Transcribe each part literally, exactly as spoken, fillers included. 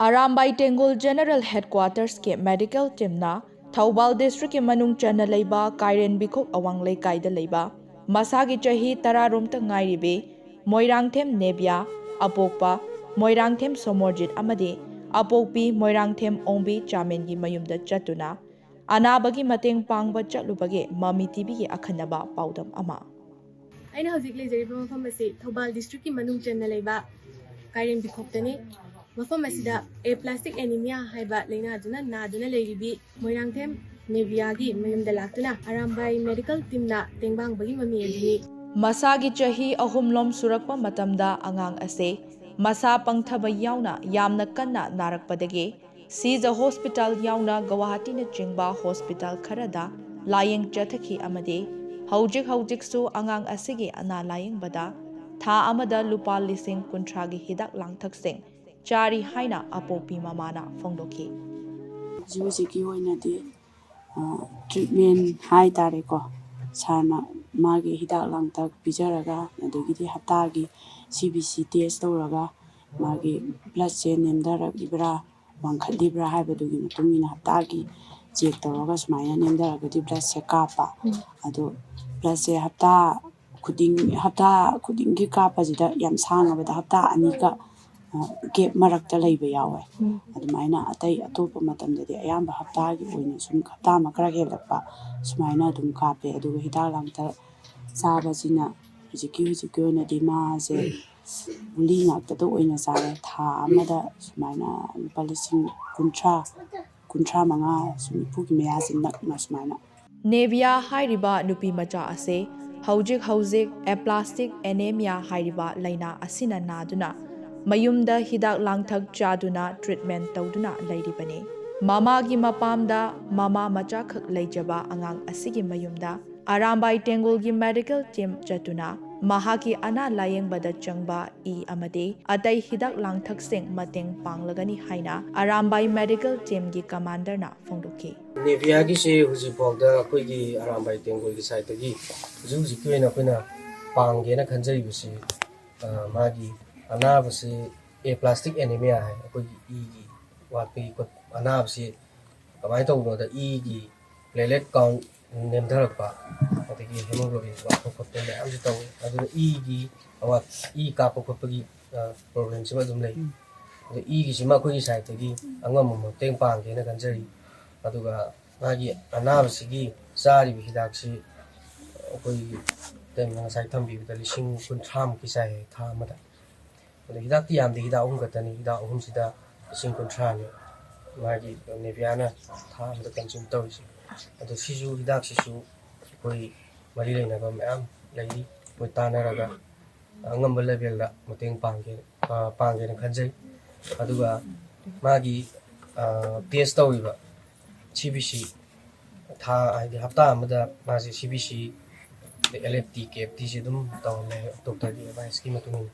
Arambai Tenggol general ꯍꯦꯗꯀ꯭ꯋꯥꯇꯔꯁꯀꯤ medical ꯇꯤꯝꯅ Thoubal ꯗꯤꯁꯇ꯭ꯔꯤꯛꯀꯤ ꯃꯅꯨꯡ ꯆꯟꯅ ꯂꯩꯕ ꯀꯥꯏꯔꯦꯟꯕꯤꯈꯣꯛ ꯑꯋꯥꯡ ꯂꯩꯀꯥꯏꯗ ꯂꯩꯕ ꯃꯁꯥꯒꯤ ꯆꯍꯤ ꯇꯔꯥꯔꯣꯝꯇ ꯉꯥꯏꯔꯤꯕꯤ ꯃꯣꯏꯔꯥꯡꯊꯦꯝ ꯅꯦꯕꯤꯌꯥ, ꯑꯄꯣꯛꯄ ꯃꯣꯏꯔꯥꯡꯊꯦꯝ ꯁꯣꯃꯣꯔꯖꯤꯠ ꯑꯃꯗꯤ ꯑꯄꯣꯛꯄꯤ ꯃꯣꯏꯔꯥꯡꯊꯦꯝ ꯑꯣꯡꯕꯤ ꯆꯥꯃꯦꯟꯒꯤ ꯃꯌꯨꯝꯗ ꯆꯠꯇꯨꯅ ꯑꯅꯥꯕꯒꯤ ꯃꯇꯦꯡ ꯄꯥꯡꯕ ꯆꯠꯂꯨꯕꯒꯤ ꯃꯃꯤ ꯇꯤꯚꯤꯒꯤ ꯑꯈꯟꯅꯕ ꯄꯥꯎꯗꯝ ꯑꯃ꯫ ꯑꯩꯅ ꯍꯧꯖꯤꯛ ꯂꯩꯖꯔꯤꯕ ꯃꯐꯝ ꯑꯁꯤ ꯊꯧꯕꯥꯜ ꯗꯤꯁꯇ꯭ꯔꯤꯛꯀꯤ ꯃꯅꯨꯡ ꯆꯟꯅ ꯂꯩꯕ ꯀꯥꯏꯔꯦꯟ ꯕꯤꯈꯣꯛꯇꯅꯤ꯫ ꯃꯐꯝ ꯑꯁꯤꯗ ꯑꯦ ꯄ꯭ꯂꯥꯁꯇꯤꯛ ꯑꯦꯅꯤꯃꯤꯌꯥ ꯍꯥꯏꯕ ꯂꯥꯏꯅꯥꯗꯨꯅ ꯅꯥꯗꯨꯅ ꯂꯩꯔꯤꯕꯤ ꯃꯣꯏꯔꯥꯡꯊꯦꯝ ꯅꯦꯕꯤꯌꯥꯒꯤ ꯃꯌꯨꯝꯗ ꯂꯥꯛꯇꯨꯅ ꯑꯔꯥꯝꯕꯥꯏ ꯃꯦꯗꯤꯀꯦꯜ ꯇꯤꯝꯅ ꯇꯦꯡꯕꯥꯡꯕꯒꯤ ꯃꯃꯤ ꯑꯗꯨꯅꯤ꯫ ꯃꯁꯥꯒꯤ ꯆꯍꯤ ꯑꯍꯨꯝꯂꯣꯝ ꯁꯨꯔꯛꯄ ꯃꯇꯝꯗ ꯑꯉꯥꯡ ꯑꯁꯦ ꯃꯁꯥ ꯄꯪꯊꯕ ꯌꯥꯎꯅ ꯌꯥꯝꯅ ꯀꯟꯅ ꯅꯥꯔꯛꯄꯗꯒꯤ ꯁꯤꯖ ꯍꯣꯁꯄꯤꯇꯥꯜ ꯌꯥꯎꯅ ꯒꯧꯍꯥꯇꯤꯅꯆꯤꯡꯕ ꯍꯣꯁꯄꯤꯇꯥꯜ ꯈꯔꯗ ꯂꯥꯌꯦꯡ ꯆꯠꯊꯈꯤ ꯑꯃꯗꯤ ꯍꯧꯖꯤꯛ ꯍꯧꯖꯤꯛꯁꯨ ꯑꯉꯥꯡ ꯑꯁꯤꯒꯤ ꯑꯅꯥ ꯂꯥꯌꯦꯡꯕꯗ ꯊꯥ ꯑꯃꯗ ꯂꯨꯄꯥ ꯂꯤꯁꯤꯡ ꯀꯨꯟꯊ꯭ꯔꯥꯒꯤ ꯍꯤꯗꯥꯛ ꯂꯥꯡꯊꯛꯁꯤꯡ ꯆꯥꯔꯤ ꯍꯥꯏꯅ ꯑꯄꯣꯛꯄꯤ ꯃꯃꯥꯅ ꯐꯣꯡꯗꯣꯛꯈꯤ꯫ ꯍꯧꯖꯤꯛ ꯍꯧꯖꯤꯛꯀꯤ ꯑꯣꯏꯅꯗꯤ ꯇ꯭ꯔꯤꯠꯃꯦꯟ ꯍꯥꯏ ꯇꯥꯔꯦꯀꯣ, ꯁꯥꯔꯅ ꯃꯥꯒꯤ ꯍꯤꯗꯥꯛ ꯂꯥꯡꯊꯛ ꯄꯤꯖꯔꯒ, ꯑꯗꯒꯤꯗꯤ ꯍꯞꯇꯥꯒꯤ ꯁꯤ ꯕꯤ ꯁꯤ ꯇꯦꯁ ꯇꯧꯔꯒ ꯃꯥꯒꯤ ꯕ꯭ꯂꯠꯁꯦ ꯅꯦꯝꯊꯔꯛꯂꯤꯕ꯭ꯔꯥ ꯋꯥꯡꯈꯠꯂꯤꯕ꯭ꯔꯥ ꯍꯥꯏꯕꯗꯨꯒꯤ ꯃꯇꯨꯡ ꯏꯟꯅ ꯍꯞꯇꯥꯒꯤ ꯆꯦꯛ ꯇꯧꯔꯒ ꯁꯨꯃꯥꯏꯅ ꯅꯦꯝꯊꯔꯒꯗꯤ ꯕ꯭ꯂꯠꯁꯦ ꯀꯥꯞꯄ꯫ ꯑꯗꯣ ꯕ꯭ꯂꯠꯁꯦ ꯍꯞꯇꯥ ꯈꯨꯗꯤꯡ, ꯍꯞꯇꯥ ꯈꯨꯗꯤꯡꯒꯤ ꯀꯥꯞꯄꯁꯤꯗ ꯌꯥꯝ ꯁꯥꯡꯉꯕꯗ ꯍꯞꯇꯥ ꯑꯅꯤꯒ ꯒꯦꯞ ꯃꯔꯛꯇ ꯂꯩꯕ ꯌꯥꯎꯋꯦ꯫ ꯑꯗꯨꯃꯥꯏꯅ ꯑꯇꯩ ꯑꯇꯣꯞꯄ ꯃꯇꯝꯗꯗꯤ ꯑꯌꯥꯝꯕ ꯍꯞꯇꯥꯒꯤ ꯑꯣꯏꯅ ꯁꯨꯝ ꯍꯞꯇꯥ ꯑꯃ ꯈꯔ ꯍꯦꯜꯂꯛꯄ ꯁꯨꯃꯥꯏꯅ ꯑꯗꯨꯝ ꯀꯥꯞꯄꯦ꯫ ꯑꯗꯨꯒ ꯍꯤꯗꯥꯛ ꯂꯥꯡꯊꯛ ꯆꯥꯕꯁꯤꯅ ꯍꯧꯖꯤꯛꯀꯤ ꯍꯧꯖꯤꯛꯀꯤ ꯑꯣꯏꯅꯗꯤ ꯃꯥꯁꯦ ꯒꯨꯂꯤ ꯉꯥꯛꯇꯗ ꯑꯣꯏꯅ ꯆꯥꯔꯦ꯫ ꯊꯥ ꯑꯃꯗ ꯁꯨꯃꯥꯏꯅ ꯂꯨꯄꯥ ꯂꯤꯁꯤꯡ ꯀꯨꯟꯊ꯭ꯔꯥ, ꯀꯨꯟꯊ꯭ꯔꯥ ꯃꯉꯥ ꯁꯨꯝ ꯅꯤꯐꯨꯒꯤ ꯃꯌꯥꯁꯤ ꯅꯛꯅ ꯁꯨꯃꯥꯏꯅ꯫ ꯅꯦꯕꯤꯌꯥ ꯍꯥꯏꯔꯤꯕ ꯅꯨꯄꯤ ꯃꯆꯥ ꯑꯁꯦ ꯍꯧꯖꯤꯛ ꯍꯧꯖꯤꯛ ꯑꯦꯄ꯭ꯂꯥꯁꯇꯤꯛ ꯑꯦꯅꯦꯃꯤꯌꯥ ꯍꯥꯏꯔꯤꯕ ꯂꯥꯏꯅꯥ ꯑꯁꯤꯅ ꯅꯥꯗꯨꯅ ꯃꯌꯨꯝꯗ ꯍꯤꯗꯥꯛ ꯂꯥꯡꯊꯛ ꯆꯥꯗꯨꯅ ꯇ꯭ꯔꯤꯠꯃꯦꯟ ꯇꯧꯗꯨꯅ ꯂꯩꯔꯤꯕꯅꯤ꯫ ꯃꯃꯥꯒꯤ ꯃꯄꯥꯝꯗ ꯃꯃꯥ ꯃꯆꯥꯈꯛ ꯂꯩꯖꯕ ꯑꯉꯥꯡ ꯑꯁꯤꯒꯤ ꯃꯌꯨꯝꯗ ꯑꯔꯥꯝꯕꯥꯏ ꯇꯦꯡꯒꯣꯜꯒꯤ ꯃꯦꯗꯤꯀꯦꯜ ꯇꯤꯝ ꯆꯠꯇꯨꯅ ꯃꯍꯥꯛꯀꯤ ꯑꯅꯥ ꯂꯥꯌꯦꯡꯕꯗ ꯆꯪꯕ ꯏ ꯑꯃꯗꯤ ꯑꯇꯩ ꯍꯤꯗꯥꯛ ꯂꯥꯡꯊꯛꯁꯤꯡ ꯃꯇꯦꯡ ꯄꯥꯡꯂꯒꯅꯤ ꯍꯥꯏꯅ ꯑꯔꯥꯝꯕꯥꯏ ꯃꯦꯗꯤꯀꯦꯜ ꯇꯤꯝꯒꯤ ꯀꯃꯥꯟꯗꯔꯅ ꯐꯣꯡꯗꯣꯛꯈꯤ꯫ ꯅꯦꯕꯤꯌꯥꯒꯤꯁꯤ ꯍꯧꯖꯤꯛꯐꯥꯎꯗ ꯑꯩꯈꯣꯏꯒꯤ ꯑꯔꯥꯝꯕꯥꯏ ꯇꯦꯡꯒꯣꯜꯒꯤ ꯁꯥꯏꯠꯇꯒꯤ ꯍꯧꯖꯤꯛ ꯍꯧꯖꯤꯛꯀꯤ ꯑꯣꯏꯅ ꯑꯩꯈꯣꯏꯅ ꯄꯥꯡꯒꯦꯅ ꯈꯟꯖꯔꯤꯕꯁꯤ, ꯑ, ꯃꯥꯒꯤ ꯑꯅꯥꯕꯁꯤ ꯑꯦꯄ꯭ꯂꯥꯁꯇꯤꯛ ꯑꯦꯅꯤꯃꯤꯌꯥ ꯍꯥꯏ, ꯑꯩꯈꯣꯏꯒꯤ ꯏꯒꯤ ꯋꯥꯠꯄꯒꯤ ꯈꯣꯠ-, ꯑꯅꯥꯕꯁꯤ ꯀꯃꯥꯏꯅ ꯇꯧꯕꯅꯣꯗ, ꯏꯒꯤ ꯄ꯭ꯂꯦꯂꯦꯠ ꯀꯥꯎꯟ ꯅꯦꯝꯊꯔꯛꯄ, ꯑꯗꯒꯤ ꯍꯦꯃꯣꯒ꯭ꯂꯣꯕꯤꯟ ꯋꯥꯠꯄ ꯈꯣꯠꯄ ꯃꯌꯥꯝꯁꯨ ꯇꯧꯋꯤ꯫ ꯑꯗꯨꯅ ꯏꯒꯤ ꯑꯋꯥꯠ-, ꯏ ꯀꯥꯞꯄ ꯈꯣꯠꯄꯒꯤ, ꯑ, ꯄ꯭ꯔꯣꯕ꯭ꯂꯦꯝꯁꯤꯃ ꯑꯗꯨꯝ ꯂꯩ꯫ ꯎꯝ꯫ ꯑꯗꯣ ꯏꯒꯤꯁꯤꯃ ꯑꯩꯈꯣꯏꯒꯤ ꯁꯥꯏꯠꯇꯒꯤ ꯑꯉꯝꯕ ꯃꯇꯦꯡ ꯄꯥꯡꯒꯦꯅ ꯈꯟꯖꯔꯤ꯫ ꯑꯗꯨꯒ ꯃꯥꯒꯤ ꯑꯅꯥꯕꯁꯤꯒꯤ ꯆꯥꯔꯤꯕ ꯍꯤꯗꯥꯛꯁꯤ ꯑꯩꯈꯣꯏꯒꯤ ꯇꯦꯝꯅ ꯉꯁꯥꯏ ꯊꯝꯕꯤꯕꯗ ꯂꯤꯁꯤꯡ ꯀꯨꯟꯊ꯭ꯔꯥꯃꯨꯛꯀꯤ ꯆꯥꯏ ꯍꯥꯏ ꯊꯥ ꯑꯃꯗ꯫ ꯑꯗꯣ ꯍꯤꯗꯥꯛꯇꯤ ꯌꯥꯝꯗꯦ, ꯍꯤꯗꯥꯛ ꯑꯍꯨꯝ ꯈꯛꯇꯅꯤ, ꯍꯤꯗꯥꯛ ꯑꯍꯨꯝꯁꯤꯗ ꯂꯤꯁꯤꯡ ꯀꯨꯟꯊ꯭ꯔꯥꯅꯤ ꯃꯥꯒꯤ ꯅꯦꯚꯤꯌꯥꯅ ꯊꯥ ꯑꯃꯗ ꯀꯟꯖꯨꯝ ꯇꯧꯔꯤꯁꯦ꯫ ꯑꯗꯣ ꯁꯤꯁꯨ, ꯍꯤꯗꯥꯛꯁꯤꯁꯨ ꯑꯩꯈꯣꯏ ꯃꯔꯤ ꯂꯩꯅꯕ ꯃꯌꯥꯝ ꯂꯩꯔꯤ, ꯑꯩꯈꯣꯏ ꯇꯥꯟꯅꯔꯒ ꯑꯉꯝꯕ ꯂꯦꯚꯦꯜꯗ ꯃꯇꯦꯡ ꯄꯥꯡꯒꯦ, ꯑ, ꯄꯥꯡꯒꯦꯅ ꯈꯟꯖꯩ꯫ ꯑꯗꯨꯒ ꯃꯥꯒꯤ, ꯑ, ꯇꯦꯁ ꯇꯧꯔꯤꯕ ꯁꯤ ꯕꯤ ꯁꯤ ꯊꯥ, ꯍꯥꯏꯗꯤ ꯍꯞꯇꯥ ꯑꯃꯗ ꯃꯥꯁꯦ C B C, L F T, K F ꯇꯤꯁꯦ ꯑꯗꯨꯝ ꯇꯧꯍꯜꯂꯦ, ꯗꯣꯛꯇꯔꯒꯤ ꯑꯦꯗꯚꯥꯏꯁꯀꯤ ꯃꯇꯨꯡ ꯏꯟꯅ꯫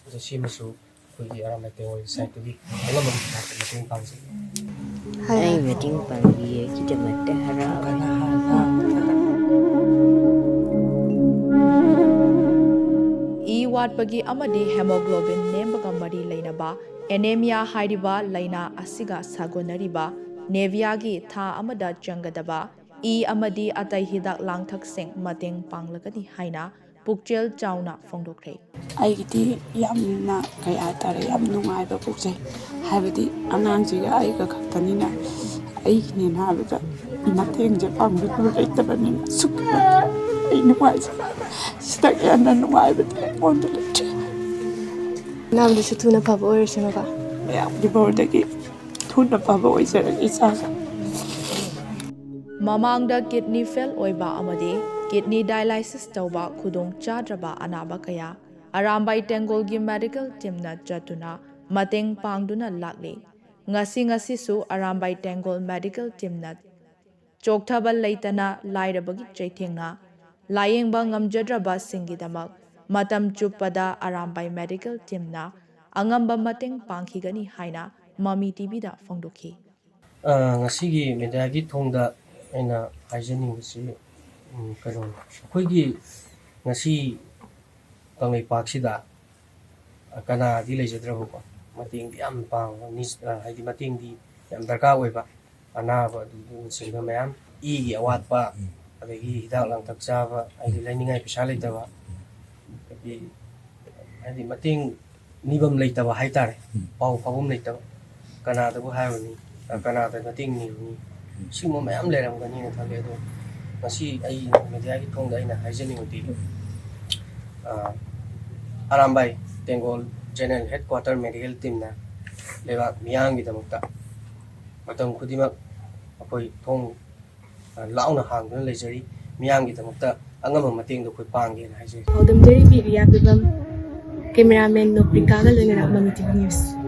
ꯑꯗꯣ ꯁꯤꯃꯁꯨ ꯑꯩꯈꯣꯏꯒꯤ ꯑꯔꯥꯝꯕꯥꯏ ꯇꯦꯡꯒꯣꯜ ꯁꯥꯏꯠꯇꯒꯤ ꯑꯉꯝꯕ ꯃꯇꯦꯡ ꯄꯥꯡꯖꯩ꯫ ꯑꯩ ꯃꯇꯦꯡ ꯄꯥꯡꯕꯤꯕꯒꯤꯗꯃꯛꯇ ꯍꯔꯥꯎ꯫ ꯏ ꯋꯥꯠꯄꯒꯤ ꯑꯃꯗꯤ ꯍꯦꯃꯣꯒ꯭ꯂꯣꯕꯤꯟ ꯅꯦꯝꯕꯒ ꯃꯔꯤ ꯂꯩꯅꯕ ꯑꯦꯅꯦꯃꯤꯌꯥ ꯍꯥꯏꯔꯤꯕ ꯂꯥꯏꯅꯥ ꯑꯁꯤꯒ ꯁꯥꯒꯣꯟꯅꯔꯤꯕ ꯅꯦꯚꯤꯌꯥꯒꯤ ꯊꯥ ꯑꯃꯗ ꯆꯪꯒꯗꯕ ꯏ ꯑꯃꯗꯤ ꯑꯇꯩ ꯍꯤꯗꯥꯛ ꯂꯥꯡꯊꯛꯁꯤꯡ ꯃꯇꯦꯡ ꯄꯥꯡꯂꯒꯅꯤ ꯍꯥꯏꯅ ꯄꯨꯛꯆꯦꯜ ꯆꯥꯎꯅ ꯐꯣꯡꯗꯣꯛꯈ꯭ꯔꯦ꯫ ꯑꯩꯒꯤꯗꯤ ꯌꯥꯝꯅ, ꯀꯩ ꯍꯥꯏꯇꯥꯔꯦ, ꯌꯥꯝ ꯅꯨꯡꯉꯥꯏꯕ ꯄꯣꯛꯆꯩ꯫ ꯍꯥꯏꯕꯗꯤ ꯑꯉꯥꯡꯁꯤꯒ ꯑꯩꯒ ꯈꯛꯇꯅꯤꯅ, ꯑꯩꯒꯤꯅꯦꯅ ꯍꯥꯏꯕꯗ ꯃꯇꯦꯡꯁꯦ ꯄꯥꯡꯕꯤꯅꯕ ꯂꯩꯇꯕꯅꯤꯅ ꯑꯁꯨꯛꯀꯤ ꯃꯇꯤꯛ ꯑꯩ ꯅꯨꯡꯉꯥꯏꯖꯩ꯫ ꯁꯤꯗꯒꯤ ꯍꯦꯟꯅ ꯅꯨꯡꯉꯥꯏꯕꯗꯤ ꯑꯩꯉꯣꯟꯗ ꯂꯩꯇ꯭ꯔꯦ꯫ ꯑꯅꯥꯕꯗꯨꯁꯨ ꯊꯨꯅ ꯐꯕ ꯑꯣꯏꯔꯁꯅꯨꯀꯣ꯫ ꯃꯌꯥꯝꯒꯤ ꯕꯣꯔꯗꯒꯤ ꯊꯨꯅ ꯐꯕ ꯑꯣꯏꯖꯔꯒꯦ ꯏꯆꯥꯁꯦ꯫ ꯃꯃꯥꯡꯗ ꯀꯤꯗꯅꯤ ꯐꯦꯜ ꯑꯣꯏꯕ ꯑꯃꯗꯤ ꯀꯤꯗꯅꯤ ꯗꯥꯏꯂꯥꯏꯁꯤꯁ ꯇꯧꯕ ꯈꯨꯗꯣꯡ ꯆꯥꯗ꯭ꯔꯕ ꯑꯅꯥꯕ ꯀꯌꯥ ꯑꯔꯥꯝꯕꯥꯏ ꯇꯦꯡꯒꯣꯜꯒꯤ ꯃꯦꯗꯤꯀꯦꯜ ꯇꯤꯝꯅ ꯆꯠꯇꯨꯅ ꯃꯇꯦꯡ ꯄꯥꯡꯗꯨꯅ ꯂꯥꯛꯂꯤ꯫ ꯉꯁꯤ ꯉꯁꯤꯁꯨ ꯑꯔꯥꯝꯕꯥꯏ ꯇꯦꯡꯒꯣꯜ ꯃꯦꯗꯤꯀꯦꯜ ꯇꯤꯝꯅ ꯆꯣꯛꯊꯕ ꯂꯩꯇꯅ ꯂꯥꯏꯔꯕꯒꯤ ꯆꯩꯊꯦꯡꯅ ꯂꯥꯌꯦꯡꯕ ꯉꯝꯖꯗ꯭ꯔꯕꯁꯤꯡꯒꯤꯗꯃꯛ ꯃꯇꯝ ꯆꯨꯞꯄꯗ ꯑꯔꯥꯝꯕꯥꯏ ꯃꯦꯗꯤꯀꯦꯜ ꯇꯤꯝꯅ ꯑꯉꯝꯕ ꯃꯇꯦꯡ ꯄꯥꯡꯈꯤꯒꯅꯤ ꯍꯥꯏꯅ ꯃꯃꯤ ꯇꯤꯚꯤꯗ ꯐꯣꯡꯗꯣꯛꯈꯤ꯫ ꯑ, ꯉꯁꯤꯒꯤ ꯃꯦꯗꯤꯌꯥꯒꯤ ꯊꯣꯡꯗ ꯑꯩꯅ ꯍꯥꯏꯖꯅꯤꯡꯕꯁꯤ, ꯎꯝ, ꯀꯩꯅꯣꯅꯤ, ꯑꯩꯈꯣꯏꯒꯤ ꯉꯁꯤ ꯀꯪꯂꯩꯄꯥꯛꯁꯤꯗ ꯀꯅꯥꯗꯤ ꯂꯩꯖꯗ꯭ꯔꯕꯀꯣ, ꯃꯇꯦꯡꯗꯤ ꯌꯥꯝ ꯄꯥꯡꯕ ꯃꯤ, ꯑ, ꯍꯥꯏꯗꯤ ꯃꯇꯦꯡꯗꯤ ꯌꯥꯝ ꯗꯔꯀꯥꯔ ꯑꯣꯏꯕ, ꯑꯅꯥꯕ ꯑꯗꯨꯅꯆꯤꯡꯕ ꯃꯌꯥꯝ, ꯏꯒꯤ ꯑꯋꯥꯠꯄ, ꯑꯗꯒꯤ ꯍꯤꯗꯥꯛ ꯂꯥꯡꯊꯛ ꯆꯥꯕ, ꯍꯥꯏꯗꯤ ꯂꯩꯅꯤꯡꯉꯥꯏ ꯄꯩꯁꯥ ꯂꯩꯇꯕ, ꯑꯗꯒꯤ ꯍꯥꯏꯗꯤ ꯃꯇꯦꯡ ꯅꯤꯐꯝ ꯂꯩꯇꯕ ꯍꯥꯏꯇꯥꯔꯦ, ꯎꯝ꯫ ꯄꯥꯎ ꯐꯥꯎꯐꯝ ꯂꯩꯇꯕ, ꯀꯅꯥꯗꯕꯨ ꯍꯥꯏꯔꯨꯅꯤ? ꯀꯅꯥꯗ ꯃꯇꯦꯡ ꯅꯤꯔꯨꯅꯤ? ꯎꯝ꯫ ꯁꯤꯒꯨꯝꯕ ꯃꯌꯥꯝ ꯂꯩꯔꯝꯒꯅꯤꯅ ꯈꯜꯂꯦ꯫ ꯑꯗꯣ ꯉꯁꯤ ꯑꯩ ꯃꯦꯗꯤꯌꯥꯒꯤ ꯊꯣꯡꯗ ꯑꯩꯅ ꯍꯥꯏꯖꯅꯤꯡꯕꯗꯤ, um. Uh, Arambai Tenggol general headquarter medical ꯇꯤꯝꯅ ꯂꯩꯕꯥꯛ ꯃꯤꯌꯥꯝꯒꯤꯗꯃꯛꯇ ꯃꯇꯝ ꯈꯨꯗꯤꯡꯃꯛ ꯑꯩꯈꯣꯏ ꯊꯣꯡ, ꯑ, ꯂꯥꯎꯅ ꯍꯥꯡꯗꯨꯅ ꯂꯩꯖꯔꯤ꯫ ꯃꯤꯌꯥꯝꯒꯤꯗꯃꯛꯇ ꯑꯉꯝꯕ ꯃꯇꯦꯡꯗꯣ ꯑꯩꯈꯣꯏ ꯄꯥꯡꯒꯦꯅ ꯍꯥꯏꯖꯔꯤ꯫ ꯄꯥꯎꯗꯝꯖꯔꯤ ꯕꯤ ꯔꯤꯌꯥ ꯐꯤꯕꯝ, ꯀꯦꯃꯦꯔꯥꯃꯦꯟ ꯅꯣꯄ꯭ꯔꯤꯀꯥꯒ ꯂꯣꯏꯅꯅ ꯃꯃꯤ ꯇꯤꯚꯤ ꯅ꯭ꯌꯨꯁ꯫